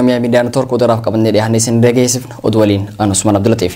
Oromiyaa Miidiyaa Network oduudhaaf qabannee dhiyaannee isin dhageessifna. Oduu waliin ani Usmaan Abdulaxiif.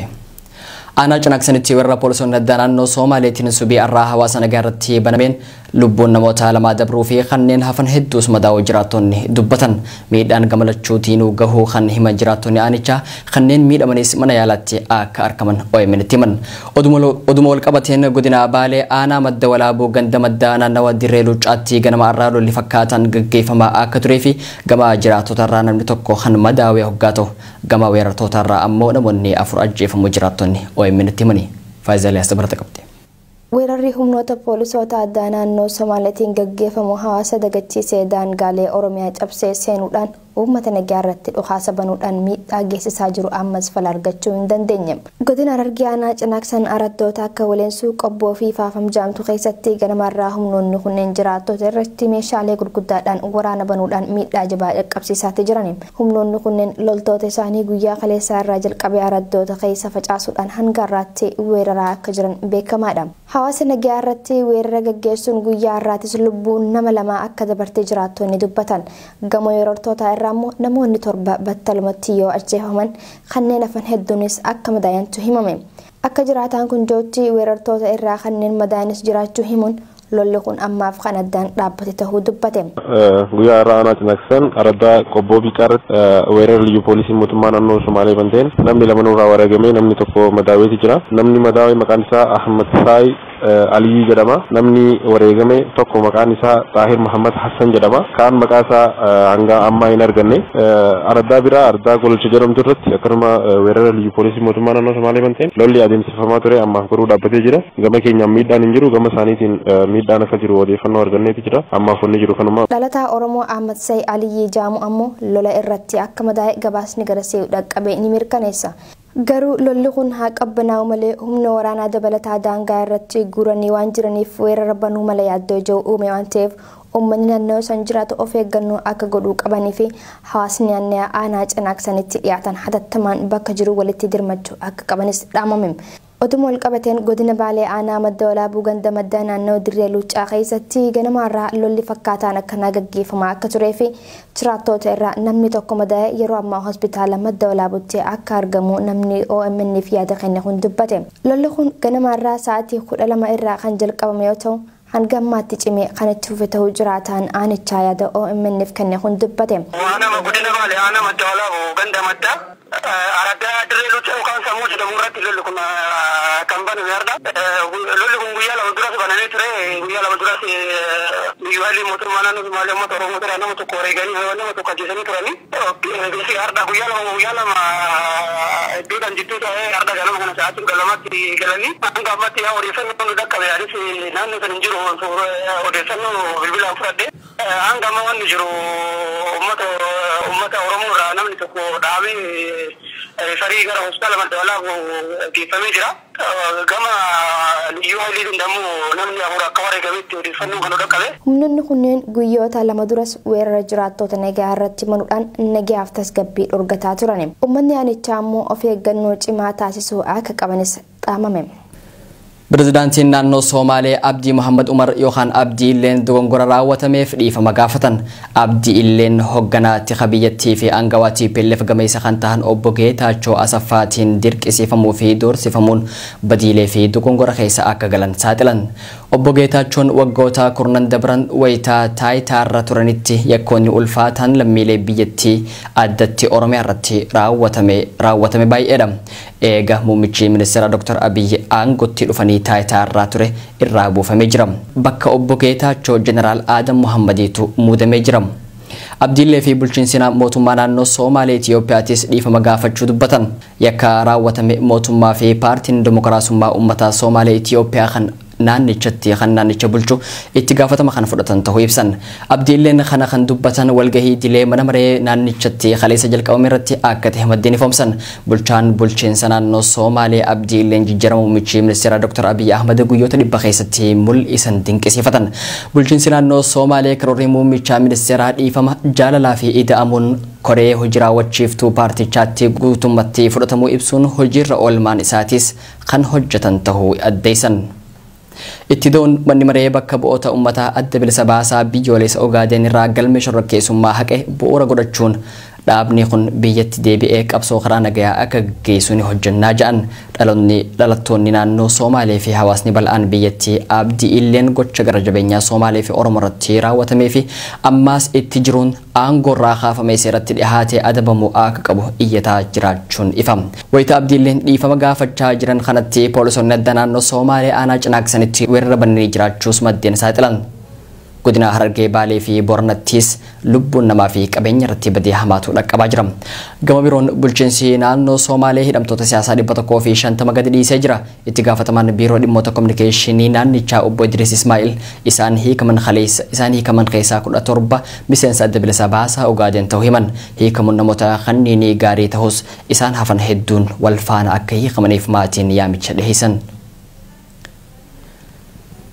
Aanaa Cinaaksanitti weerara poolisoonni addaa naannoo Soomaaleetiin subii arraa hawaasa nagaa irratti banameen lubbuun namoota lamaa dabruu fi kanneen hafan hedduus madaa'uu jiraattonni dubbatan. Miidhaan gama lachuutiinuu gahuu kan himan jiraattonni aanichaa kanneen miidhamanis mana yaalaatti akka argaman OMN itti himan. Oduma wal qabateen godina Baalee aanaa Madda Walaabuu ganda maddaa naannawa Dirree Luuccaatti ganama arraa lolli fakkaataan gaggeeffamaa akka turee fi gama jiraattota irraa namni tokko kan madaawee hoggaa ta'u gama weerartoota irraa ammoo namoonni 4 ajjeefamuu jiraattonni OMN itti himani. Faayizaa Liyaas dabalata qabdi. Weerarri humnoota poolisoota addaa naannoo Somaaliitiin gaggeeffamu hawaasa dagachiisee daangaalee Oromiyaa cabsee seenuudhaan uummata nagaa irratti dhukaasa banuudhaan miidhaa geessisaa jiru ammas fala argachuu hin dandeenye. Godina Harargee aanaa Cinaaksan araddoota akka Waleensuu, Qobboo fi Faafam jedhamtu keessatti ganamarraa humnoonni kunneen jiraattota irratti meeshaalee gurguddaadhaan waraana banuudhaan miidhaa jabaa qaqqabsiisaa jiran. Humnoonni kunneen loltoota isaanii guyyaa kaleessaa irraa jalqabee araddoota keessa facaasuudhaan hanga har'aatti weeraraa akka jiran beekamaadha. Hawaasa nagaa irratti weerara gaggeessuun guyyaa har'aatis lubbuun nama 2 akka dabartee jiraattonni dubbatan. Gamoo weerartoota irraa immoo namoonni 7 battalumatti yoo ajjeefaman kanneen hafan hedduunis akka madaayantu himame. Akka jiraataan kun jootti weerartoota irraa kanneen madaayanis jiraachuu himuun lolli kun ammaaf kan addaan dhaabbate ta'uu dubbate. Guyyaa har'aa aanaa Cinaaksan araddaa Qobboo Biiqaarratti weerara liyyuu poolisii mootummaa naannoo Somaalee banteen namni 2 nurraa wareegamee namni 1 madaaweeti jira. Namni madaawe maqaan isaa Ahmad Saay Aliyyi jedhama. Namni wareegame tokko maqaan isaa Xaahir Muhammad Hassan jedhama. Kaan maqaa isaa hanga ammaa hin arganne. Araddaa biraa araddaa Gololcha jedhamtu irratti akkasuma weerara liyyuu poolisii mootummaa naannoo Somaalee banteen lolli adeemsifamaa ture ammaaf garuu dhaabbatee jira. Gama keenyaan miidhaan hin jiru, gama isaaniitiin miidhaan akka jiru odeeffannoo arganneeti jira. Ammaaf wanni jiru kanuma. Dhalataa Oromoo Ahmad Saay Aliyyi Jaamu ammoo lola irratti akka madaa'e gabaasni gara see'u dhaqqabe ni mirkaneessa. Garuu lolli kun haa qabbanaa'u malee humna waraanaa dabalataa daangaa irratti guuranii waan jiraniif weerara banuu mala yaaddoo ijoo uume waan ta'eef uummanni naannoo san jiraatu of eeggannoo akka godhuu qabanii fi hawaasni naannoo aanaa Cinaaksanitti dhiyaatan hatattamaan bakka jiru walitti dirmachuu akka qabanis dhaamame. Oduma wal qabateen godina Baalee aanaa Madda Walaabuu ganda maddaa naannoo Dirree Luuccaa keessatti ganamarraa lolli fakkaataan akkanaa gaggeeffamaa akka turee fi jiraattota irraa namni tokko madaa'e yeroo ammaa hospitaala Madda Walaabuutti akka argamu namni OMN fi yaada kenne kun dubbate. Lolli kun ganamarraa sa'aatii 12 irraa kan jalqabame yoo ta'u hanga ammaatti cimee kan itti fufe ta'uu jiraataan aanichaa yaada OMN fi kenne kun dubbate. Aanaa godina Baalee aanaa Madda Walaabuu ganda maddaa araddaa Dirree Luuccaa yookaan sammuu jedhamu irratti lolli kun kan baname har'a. Lolli kun guyyaa 2 duras banamee ture. Guyyaa 2 duras biyyaalii mootummaa naannoo Somaalee uummata Oromoo irraa nama 1 wareeganii nama 1 ajjeesanii turanii. Har'a guyyaa lama iddoodhaan jidduu ta'ee har'a ganama kana sa'aatii 12tti galanii hanga ammaatti yaa odeeffannoo nu dhaqqabe. Anis naannoo san hin jiru odeeffannoo bilbilaan fudhadhe. Hanga amma wanni jiru uummata Oromoo irraa namni tokko dhaabee farii gara hospitaala Madda Walaabuu geeffamee jira. Gama liyyuu hailiitiin dammoo namni 4 akka wareegametti odeeffannoo kan dhaqqabe. Humnoonni kunneen guyyoota 2 duras weerara jiraattota nagaa irratti manuudhaan nagaaf tasgabbii dhorgataa turan. Uummanni aanichaa ammoo of eeggannoo cimaa taasisuu akka qabanis dhaamame. Pirezidaantiin naannoo Somaalee Abdii Muhammad Umar yookaan Abdii Illeen dogongora raawwatameef dhiifama gaafatan. Abdii Illeen hoogganaa tika biyyattii fi aangawaa TPLF gameessa kan ta'an obbo Geetaachoo Asaffaatiin dirqisiifamuu fi doorsifamuun badiilee fi dogongora keessa akka galan saaxilan. Obbo Geetaachoon waggoota 10 dabran wayitaa taayitaarra turanitti yakkoonni ulfaataan lammiilee biyyattii addatti Oromiyaa irratti raawwatame baay'eedha. Eega muummichi ministeera Dr. Abiyyi aangootti dhufanii taayitaarraa ture irraa buufamee jira. Bakka obbo Geetaachoo Jeneraal Adam Muhammadiitu muudamee jira. Abdiillee fi bulchiinsi mootummaa naannoo Somaalee Itiyoophiyaatis dhiifama gaafachuu dubbatan. Yakka raawwatame mootummaa fi paartiin dimokiraasummaa uummataa Somaalee Itiyoophiyaa kan naannichatti kan naannicha bulchu itti gaafatama kan fudhatan ta'uu ibsan. Abdiilleen kana kan dubbatan walgahii dilee mana maree naannichatti kaleessa jalqabame irratti akka ta'e maddeen ifoomsan. Bulchaan bulchiinsa naannoo Somaalee Abdiilleen jijjiirama muummichi ministeera Dr. Abiyyi Ahmad guyyoota 100 keessatti mul'isan dinqisiifatan. Bulchiinsi naannoo Somaalee karoorri muummicha ministeeraa dhiifama jaalalaa fi ida'amuun koree hojii raawwachiiftuu paartichaatti guutummaatti fudhatamuu ibsuun hojiirra oolmaan isaatis kan hojjetan ta'uu addeessan. Itti doon manni maree bakka bu'oota uummataa adda bilisa baasaa biyyoolessa Ogaadeen irraa galmee shororkeessummaa haqe bu'uura godhachuun Dhaabni kun biyyatti deebi'ee qabsoo karaa nagayaa akka gaggeessu ni hojjannaa jedhan. Dhalattoonni naannoo Somaalee fi hawaasni bal'aan biyyattii Abdii Illeen gocha gara jabeenyaa Somaalee fi Oromoo irratti raawwatamee fi ammaas itti jiruun aangoorraa kaafamee seeratti dhihaatee adabamuu akka qabu iyyataa jiraachuun ifa. Wayita Abdii Illeen dhiifama gaafachaa jiran kanatti poolisoonni adda naannoo Somaalee aanaa Cinaaksanitti weerara bananii jiraachuus maddeen saaxilan. Godina Harargee, Baalee fi Booranattis lubbuun namaa fi qabeenya irratti badii hamaatu dhaqqabaa jira. Gama biroon bulchiinsi naannoo Somaalee hidhamtoota siyaasaa 150 gadi dhiisee jira. Itti gaafatamaan biiroo dhimmoota kominikeeshinii naannichaa obbo Idris Ismaa'il isaan hiikaman keessaa 17 miseensa adda bilisa baasaa Ogaadeen ta'uu himan. Hiikamuun namoota kanneenii gaarii ta'us isaan hafan hedduun wal faana akka hiikamaniif maatiin yaamicha dhiheessan.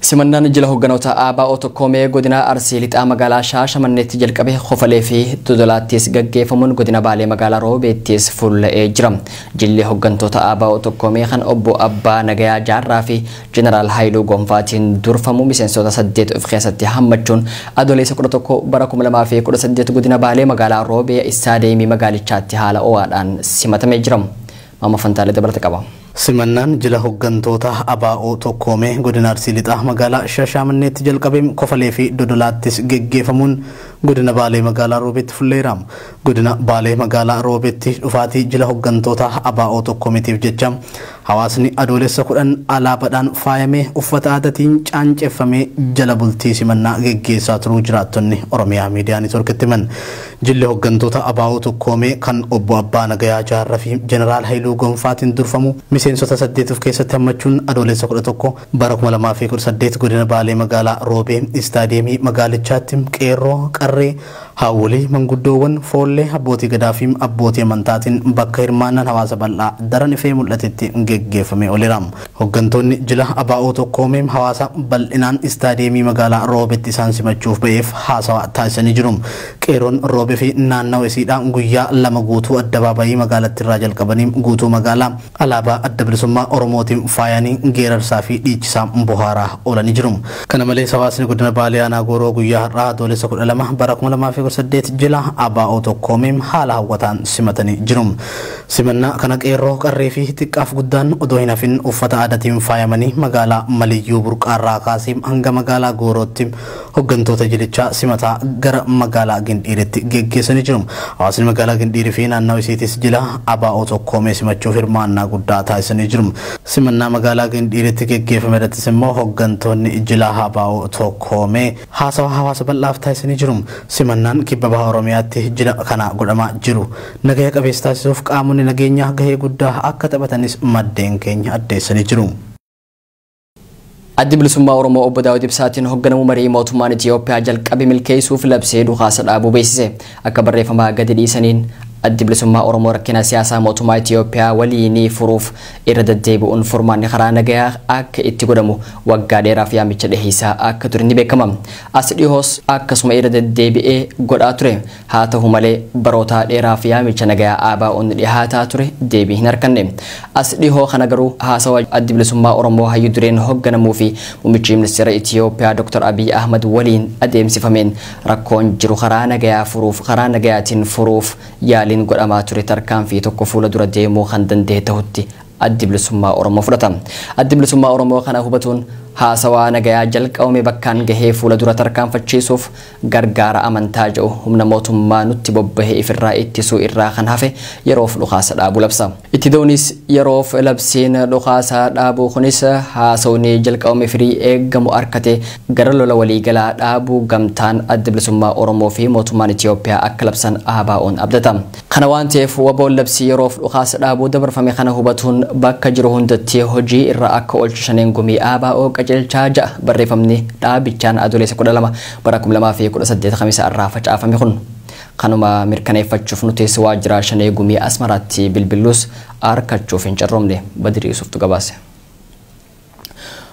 Simannaan jila hogganoota ABO Tokkoomee godina Arsii Lixaa magaalaa Shaashamanneetti jalqabe Kofalee fi Dodolaattis gaggeeffamuun godina Baalee magaalaa Roobeettis fulla'ee jira. Jilli hoggantoota ABO Tokkoomee kan obbo Abbaa Nagayaa Jaarraa fi Jeneraal Haayiluu Gonfaatiin durfamu miseensota 8 of keessatti hammachuun adoolessa 11 bara 2018 godina Baalee magaalaa Roobee Istaadeemii magaalichaatti haala ho'aadhaan simatamee jira. Maama Fantaalee dabalata qaba. Simannaan jila hoggantoota ABO Tokkoomee godina Arsii Lixaa magaalaa Shaashamanneetti jalqabee Kofalee fi Dodolaattis geggeeffamuun godina Baalee magaalaa Roobeetti fulleera. Godina Baalee magaalaa Roobeetti dhufaatii jila hoggantoota ABO Tokkoomeetiif jecha hawaasni adoolessa 10 alaabaadhaan faayamee uffata aadaatiin caanceeffamee jala bultii simannaa geggeessaa turuu jiraattonni Oromiyaa Miidiyaa Neetwoorkitti himan. Jilli hoggantoota ABO Tokkoomee kan obbo Abbaa Nagayaa Jaarraa fi Jeneraal Haayiluu Gonfaatiin durfamu miseensota 8 of keessatti hammachuun adoolessa 11 bara 2018 godina Baalee magaalaa Roobee istaadiyeemii magaalichaatti qeerroo, qarree, haawwolii, manguddoowwan, foollee, abbootii gadaa fi abbootii amantaatiin bakka hirmaannaan hawaasa bal'aa daran ifee mul'atetti geggeeffamee ooleera. Hoggantoonni jila ABO Tokkoomee hawaasa bal'inaan istaadiyeemii magaalaa Roobeetti isaan simachuuf ba'eef haasawaa taasisanii jiru. Qeerroon Roobee fi naannawa isiidhaan guyyaa 2 guutuu addabaabayii magaalattii irraa jalqabanii guutuu magaalaa alaabaa adda bilisummaa Oromootiin faayanii geerarsaa fi dhiichisaa bohaaraa oolanii jiru. Kana malees hawaasni godina Baalee aanaa Gooroo guyyaa har'aa adoolessa 12 bara 2018 jila ABO Tokkoomee haala hawwataan simatanii jiru. Simannaa kana qeerroo, qarree fi xiqqaaf guddaan odoo hin hafin uffata aadaatiin faayamanii magaalaa Maliyyuu Burqaarraa kaasee hanga magaalaa Goorootti hoggantoota jilichaa simataa gara magaalaa Gindhiiritti geggeessanii jiru. Hawaasni magaalaa Gindhiirii fi naannawa isiitis jila ABO Tokkoomee simachuuf hirmaannaa guddaa taasisanii jiru. Simannaa magaalaa Gindhiiritti geggeeffame irrattis immoo hoggantoonni jila ABO Tokkoomee haasawa hawaasa bal'aaf taasisanii jiru. Simannaan kibba baha Oromiyaatti jila kana godhamaa jiru nagaya qabeessa taasisuuf qaamonni nageenyaa gahee guddaa akka taphatanis maddeen keenya addeessanii jiru. Addi bilisummaa Oromoo obbo Daawud Ibsaatiin hoogganamu marii mootummaan Itiyoophiyaa jalqabe milkeessuuf labsee dhukaasa dhaabuu beeksise. Akka barreeffamaa gadi dhiisaniin addi bilisummaa Oromoo rakkina siyaasaa mootummaa Itiyoophiyaa waliinii furuuf irra deddeebi'uun furmaanni karaa nagayaa akka itti godhamu waggaa dheeraaf yaamicha dhiheessaa akka ture ni beekama. As dhihoos akkasuma irra deddeebi'ee godhaa ture. Haa ta'u malee baroota dheeraaf yaamicha nagayaa ABO'n dhihaataa ture deebii hin arganne. As dhihoo kana garuu haasawa addi bilisummaa Oromoo hayyuu dureen hoogganamuu fi muummichi ministeera Itiyoophiyaa Dr. Abiy Ahmad waliin adeemsifameen rakkoon jiru karaa nagayaa furuuf karaa nagayaatiin furuuf yaaliin godhamaa ture tarkaanfii tokko fuula dura deemuu kan danda'e ta'utti addi bilisummaa Oromoo fudhata. Addi bilisummaa Oromoo kana hubatuun haasawaa nagayaa jalqabame bakkaan gahee fuula dura tarkaanfachiisuuf gargaara amantaa jedhu humna mootummaa nutti bobbahee ifirraa ittisuu irraa kan hafe yeroof dhukaasa dhaabuu labsa. Itti da'uunis yeroof labsiin dhukaasa dhaabuu kunis haasawni jalqabame firii eeggamu harkate gara lola waliigalaa dhaabuu gamtaan adda bilisummaa Oromoo fi mootummaan Itiyoophiyaa akka labsan ABO'n abdata. Kana waan ta'eef WBO'n labsii yeroof dhukaasa dhaabuu dabarfame kana hubatuun bakka jiru hundatti hojii irra akka oolchu shaneen gumii ABO qajeelchaa ja'a barreeffamni dhaabichaan adoolessa 12 bara 2018 Kamisa irraa facaafame kun. Kanuma mirkaneeffachuuf nuti waajjira shanee gumii Asmaraatti bilbiluus argachuuf hin carroomne. Badirii Yuusuftu gabaase.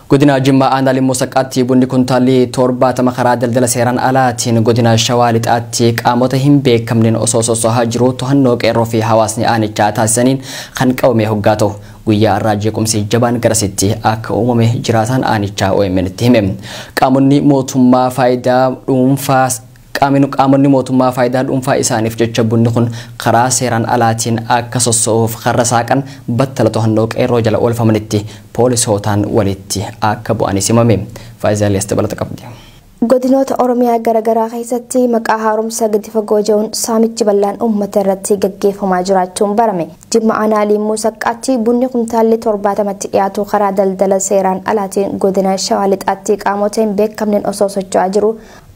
Godina Jimmaa aanaa Limmoo Saqqaatti bunni kuntaalli 70 karaa daldala seeraan alaatiin godina Shawaa Lixaatti qaamota hin beekamneen osoo sossohaa jiru to'annoo qeerroo fi hawaasni aanichaa taasisaniin kan qabame hoggaa ta'u guyyaa irraa jeequmsi jabaan garasitti akka uumame jiraataan aanichaa OMN itti hime. Qaamonni mootummaa faayidaa dhuunfaa Qaamonni mootummaa faayidaa dhuunfaa isaaniif jecha bunni kun karaa seeraan alaatiin akka sossoo'uuf karra saaqan battala to'annoo qeerroo jala oolfamanitti poolisootaan walitti akka bu'anis himame. Faayizaaliyaas dabalata qabdi. Godinoota Oromiyaa garaagaraa keessatti maqaa haaromsa gadi fagoo jiruun saamichi bal'aan uummata irratti gaggeeffamaa jiraachuun barame. Jimma aanaa Limmuu Saqqaatti bunni kumtaalli 70tti dhiyaatu karaa daldala seeraan alaatiin godina Shawaa Lixaatti qaamota hin beekamneen osoo socho'aa jiru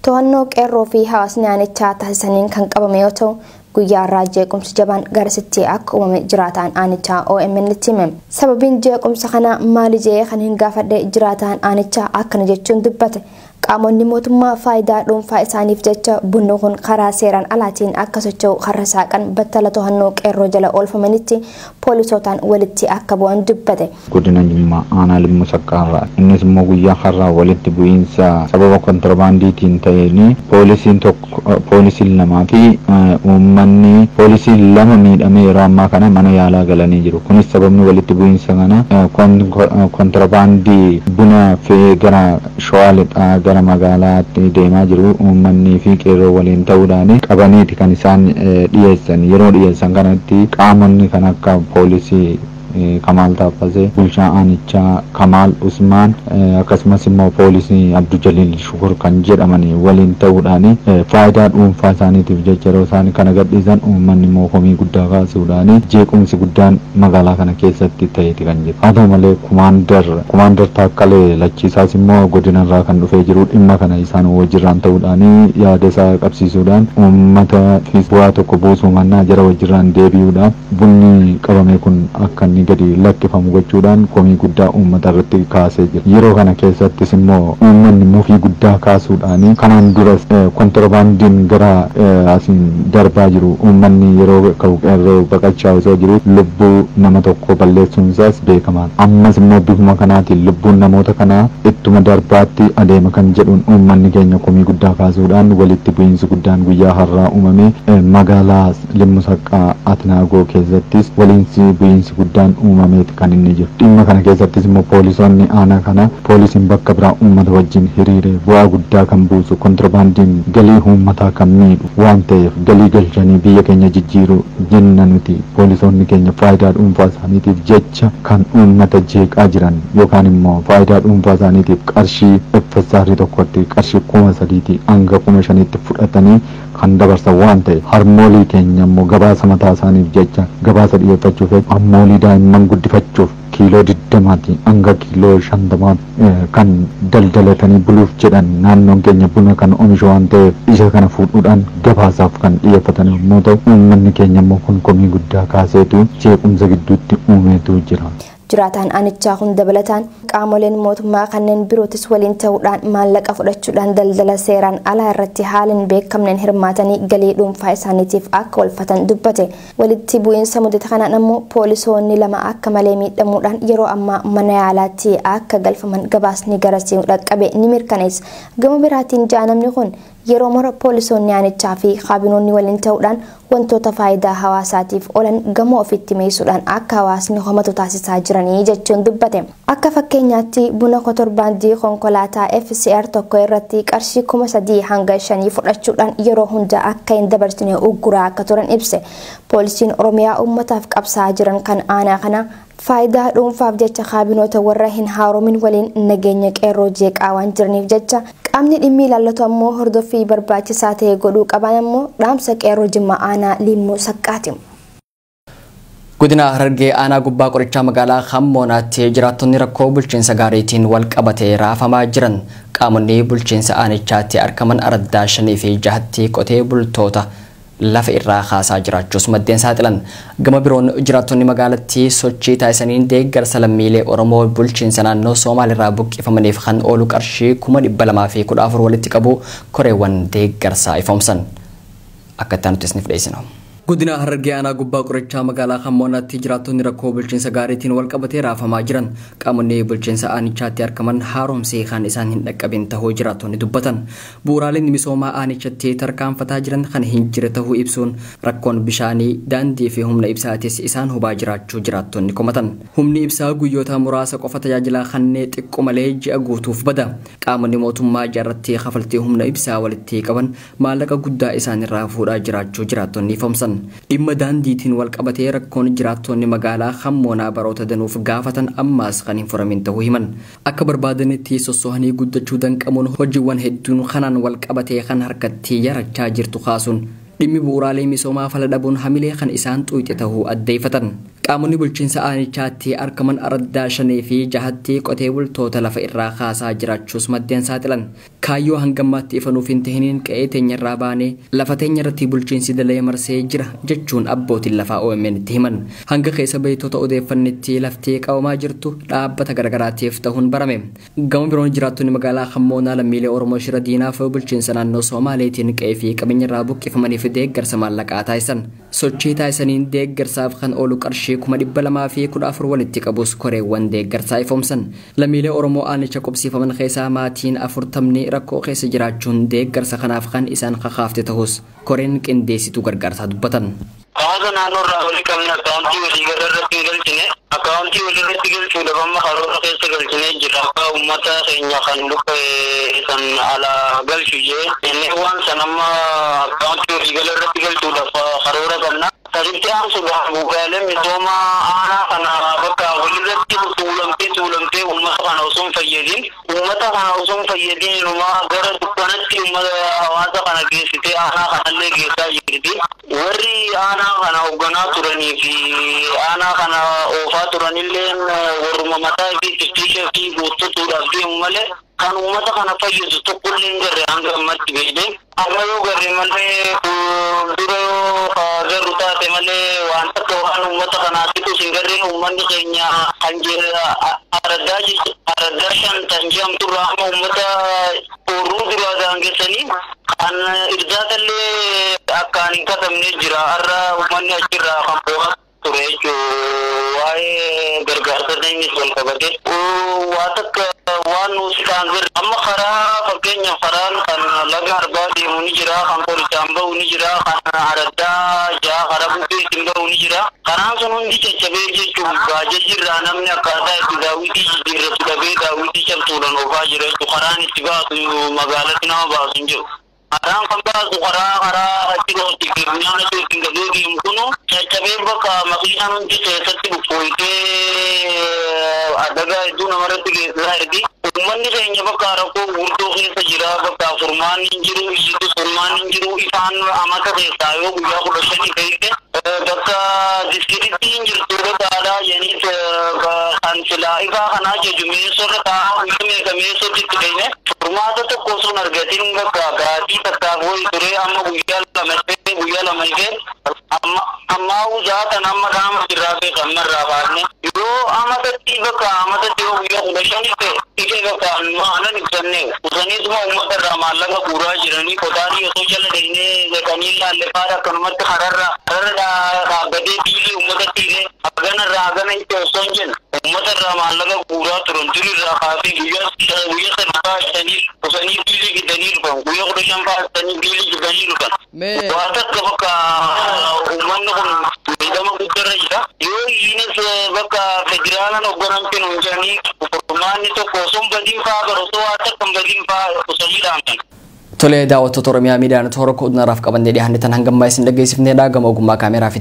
to'annoo qeerroo fi hawaasni aanichaa taasisaniin kan qabame yoo ta'u, guyyaa irraa jeequmsi jabaan garasitti akka uumame jiraataan aanichaa OMN tti hime. Sababiin jeequmsa kanaa maali jedhee kan hin gaafadhe jiraataan aanichaa akkana jechuun dubbate. Qaamonni mootummaa faayidaa dhuunfaa isaaniif jecha bunni kun karaa seeraan alaatiin akka socho'u karra saaqan battala to'annoo qeerroo jala oolfamanitti poolisootaan walitti akka bu'an dubbate. Godina Jimmaa aanaa Limmuu Saqqaarraa innis immoo guyyaa har'aa walitti bu'iinsa sababa kontirbaandiitiin ta'een poolisiin tokko, poolisiin lamaa fi uummanni poolisiin lama miidhamee yeroo ammaa kana mana yaalaa galanii jiru. Kunis sababni walitti bu'iinsa kana kontirbaandii buna fe'ee gara Shawaa Lixaa gara magaalaatti deemaa jiru uummanni fi qeerroo waliin ta'uudhaan qabaniiti kan isaan dhiyeessan. Yeroo dhiyeessan kanatti qaamonni kan akka poolisii Kamaal Taaffasee, bulchaa aanichaa Kamaal Usmaan, akkasumas immoo poolisii Abduu Jaliil Shukur kan jedhaman waliin ta'uudhaan faayidaa dhuunfaa isaaniitiif jecha yeroo isaan kana gadhiisan uummanni immoo komii guddaa kaasuudhaan jeequmsi guddaan magaalaa kana keessatti ta'eeti kan jiru. Haa ta'u malee kumaandar Taakkalee Lachiisaas immoo godinarraa kan dhufee jiru dhimma kana isaan wajjirraan ta'uudhaan yaada isaa qabsiisuudhaan uummata fi bu'aa tokko buusuu mannaa jara wajjirraan deebi'uudhaan bunni qabame kun akka inni gadi lakkifamu gochuudhaan komii guddaa uummata irratti kaasee jira. Yeroo kana keessattis immoo uummanni mufii guddaa kaasuudhaan kanaan dura kontirbaandiin gara asiin darbaa jiru uummanni yeroo ka'u qeerroo baqachaa osoo jiru lubbuu nama tokko balleessuun isaas beekamaadha. Ammas immoo bifuma kanaatiin lubbuun namoota kanaa ittuma darbaatti adeema kan jedhuun uummanni keenya komii guddaa kaasuudhaan walitti bu'iinsi guddaan guyyaa har'aa uumame magaalaa Limmuu Saqqaa Atinaagoo keessattis waliinsi bu'iinsi guddaan uumameeti kan inni jiru. Dhimma kana keessattis immoo poolisoonni aanaa kana poolisiin bakka biraa uummata wajjin hiriiree bu'aa guddaa kan buusu kontirbaandiin galii uummataa kan miidhu waan ta'eef galii galchanii biyya keenya jijjiiru jenna nuti poolisoonni keenya faayidaa dhuunfaa isaaniitiif jecha kan uummata jeeqaa jiran yookaan immoo faayidaa dhuunfaa isaaniitiif qarshii FSR tokkotti qarshii 3,000 hanga 5,000 fudhatanii kan dabarsan waan ta'eef harmoolii keenya immoo gabaasa mataa isaaniif jecha gabaasa dhiyeeffachuuf harmoolii daa'imman guddifachuuf kiiloo 20 hanga kiiloo 50 kan daldalatanii buluuf jedhan naannoon keenya buna kan oomishu waan ta'eef isa kana fuudhuudhaan gabaasaaf kan dhiyeeffatan yommuu ta'u uummanni keenya immoo kun komii guddaa kaaseetu jeequmsa gidduutti uumeetu jira. Jiraataan aanichaa kun dabalataan qaamoleen mootummaa kanneen birootis waliin ta'uudhaan maallaqa fudhachuudhaan daldala seeraan alaa irratti haala hin beekamneen hirmaatanii galii dhuunfaa isaaniitiif akka oolfatan dubbate. Walitti bu'iinsa mudate kanaan ammoo poolisoonni lama akka malee miidhamuudhaan yeroo ammaa mana yaalaatti akka galfaman gabaasni garasii dhaqqabe ni mirkaneessa. Gama biraatiin jaanamni kun yeroo mara poolisoonni aanichaa fi kaabinoonni waliin ta'uudhaan wantoota faayidaa hawaasaatiif oolan gamoo ofitti meessuudhaan akka hawaasni homatu taasisaa jiranii jechuun dubbate. Akka fakkeenyaatti buna kontirbaandii konkolaataa FCR tokko irratti qarshii 3,000 hanga 5 fudhachuudhaan yeroo hunda akka hin dabarsine ugguraa akka turan ibse. Poolisiin Oromiyaa uummataaf qabsaa'aa jiran kan aanaa kana faayidaa dhuunfaaf jecha kaabinoota warra hin haaromin waliin nageenya qeerroo jeeqaa waan jiraniif jecha qaamni dhimmi ilaallatu ammoo hordoffii barbaachisaa ta'e godhuu qaban ammoo dhaamsa qeerroo Jimma aanaa Limmuu Saqqaati. Godina Harargee aanaa gubbaa qorichaa magaalaa Hammoonaatti jiraattonni rakkoo bulchiinsa gaariitiin wal qabatee raafamaa jiran qaamonni bulchiinsa aanichaatti argaman araddaa 5 fi 6tti qotee bultoota lafa irraa kaasaa jiraachuus maddeen saaxilan. Gama biroon jiraattonni magaalattii sochii taasisaniin deeggarsa lammiilee Oromoo bulchiinsa naannoo Soomaalirraa buqqifamaniif kan oolu qarshii 214,000 walitti qabu koreewwan deeggarsaa ifoomsan. Akka itti aanutti isiniif dhiyeessina. Godina Harargee aanaa gubbaa qorichaa magaalaa Hammoonaatti jiraattonni rakkoo bulchiinsa gaariitiin wal qabatee raafamaa jiran qaamonni bulchiinsa aanichaatti argaman haaromsee kan isaan hin dhaqqabin tahuu jiraattonni dubbatan. Bu'uuraaleen misoomaa aanichatti tarkaanfataa jiran kan hin jirre tahuu ibsuun rakkoon bishaanii daandii fi humna ibsaatis isaan hubaa jiraachuu jiraattonni komatan. Humni ibsaa guyyoota muraasa qofa tajaajila kanneen xiqqoo malee ji'a guutuuf bada. Qaamonni mootummaa jaarratti kafaltii humna ibsaa walitti qaban maallaqa guddaa isaan irraa fuudhaa jiraachuu jiraattonni ifamsan. Dhimma daandiitiin wal qabatee rakkoon jiraattonni magaalaa Hammoonaa baroota danuuf gaafatan ammaas kan hin furamin ta'uu himan. Akka barbaadanitti sossohanii guddachuu danqamuun hojiiwwan hedduun kanaan wal qabatee kan harkatti yarachaa jirtu kaasuun dhimmi bu'uuraalee misoomaa fala dhabuun hamilee kan isaan xuyxe ta'uu addeeffatan. Qaamonni bulchiinsa aanichaatti argaman araddaa 5 fi 6tti qotee bultoota lafa irraa kaasaa jiraachuus maddeen saaxilan. Kaayyoo hangammaatti ifanuuf hin tahiniin qe'ee teenyarraa baanee lafa teenyarratti bulchiinsi dalee marsee jira jechuun abbootiin lafaa OMN itti himan. Hanga keessa beektota odeeffannetti laftee qabamaa jirtu dhaabbata garagaraatiif ta'uun barame. Gama biroon jiraattonni magaalaa Hammoonaa lammiilee Oromoo shira diinaaf bulchiinsa naannoo Somaaleetiin qe'ee fi qabeenyarraa buqqifamaniif deeggarsa maallaqaa taasisan. Sochii taasisaniin deeggarsaaf kan oolu qarshii 214 walitti qabus koreewwan deeggarsaa ifoomsan. Lammiilee Oromoo aanicha qubsiifaman keessaa maatiin 40 rakkoo keessa jiraachuun deeggarsa kanaaf kan isaan kakaafte ta'us koreen qindeessituu gargaarsaa dubbatan. Hawaasa naannoo irraa walii qabne akkaawuntii walii gara irratti hin galchine akkaawuntii walii irratti galchuudhaaf amma karoora keessa galchinee jira. Akka uummata keenya kan luka san ala galchu jee inni waan san amma akkaawuntii walii gara irratti galchuudhaaf karoora qabna. Saditti aansuudhaan bu'uuraalee misoomaa aanaa kana bakka walirratti tuulamtee uummata kana osoo hin fayyadin uummata kana osoo hin fayyadin inumaa gara dukkanatti uummata hawaasa kana geessitee aanaa kanallee geessaa jirti. Warri aanaa kana hoogganaa turanii fi aanaa kana oofaa turanillee warruma mataa fi tiftiisha fi guuttatuudhaaf deemu malee kan uummata kana fayyadu tokkollee hin garre hanga ammatti beekne. Amma yoo garre malee dura yoo garru taate malee waan takka waan uummata kanaatitu hin garre uummanni keenya kan araddaa 5 tan jedhamturraa amma uummata horuu duraa daangessanii kan irdaatallee akkaan hin katabne jira. Har'a uummanni achirraa kan boo'aa ture jechuun waa'ee gargaarsa innis wal qabate waa takka waan nuti ta'an garre amma karaa fakkeenyaaf karaan kan laga arbaa deemu ni jira, kan qorichaan bahu ni jira, kan araddaa 6 karaa bukkeetiin bahu ni jira. Karaan sun hundi caccabee jechuun baajajirraa namni akkaataa itti daawwitii jijjiirratu dhabee daawwitii cabsuudhaan oofaa jira jechuun karaan itti baasu magaalatti nama baasu hin jiru. Karaan kan baasu karaa achi dhootti firnaan achi ittiin gadee deemu kunu caccabee bakka makiinaan hundi keessatti buffooyitee adagaa hedduu namarratti geessisaa jirti. Uummanni keenya bakka rakkoo guddoo keessa jira, bakka furmaanni hin jiru, iyyitu furmaanni hin jiru, ifaan amata keessaa yoo guyyaa 15 ta'e bakka diskiritti hin jirtu bakka aadaa jedhaniis kan silaa ifaa kanaa jechu meessoorra taa'aa guyyaa meeqa meessootti itti deeme furmaata tokko osoo hin argatin bakka gaatii takkaaf wayi ture amma guyyaa 2 ifee amma zaatan amma qaama jirraa beeka ammarraa baasne yoo amatatti bakka amatatti yoo guyyaa 15 ta'e ifee bakka maalan ibsanne usaniituma uummata irraa maallaqa guuraa jiranii qotaarii osoo jala deemnee jedhanii laallefaadha akkanumatti kararra dhaabbatee biilii uummatatti hidhee haganarraa hagana itti osoo hin jenne uummata irraa maallaqa guuraa turan durirraa kaasee guyyaa 3 fa'aa jedhanii usanii biilii fidanii dhufan guyyaa 15 fa'aa jedhanii biilii fidanii dhufan. Waa takka bakka uummanni kun miidhama guddaarra jira. Yoo iyyines bakka federaalaan hoogganamte nuun jedhanii furmaanni tokko osoo hin badiin fa'aa gara osoo waa takka hin badiin fa'aa usanii dhaamsan. Tolee daawwattoota Oromiyaa miidiyaan toora koodunaraaf qabannee dhiyaanne tan hangammaa isin dhageessifnedha. Gama ogummaa kaameraa fi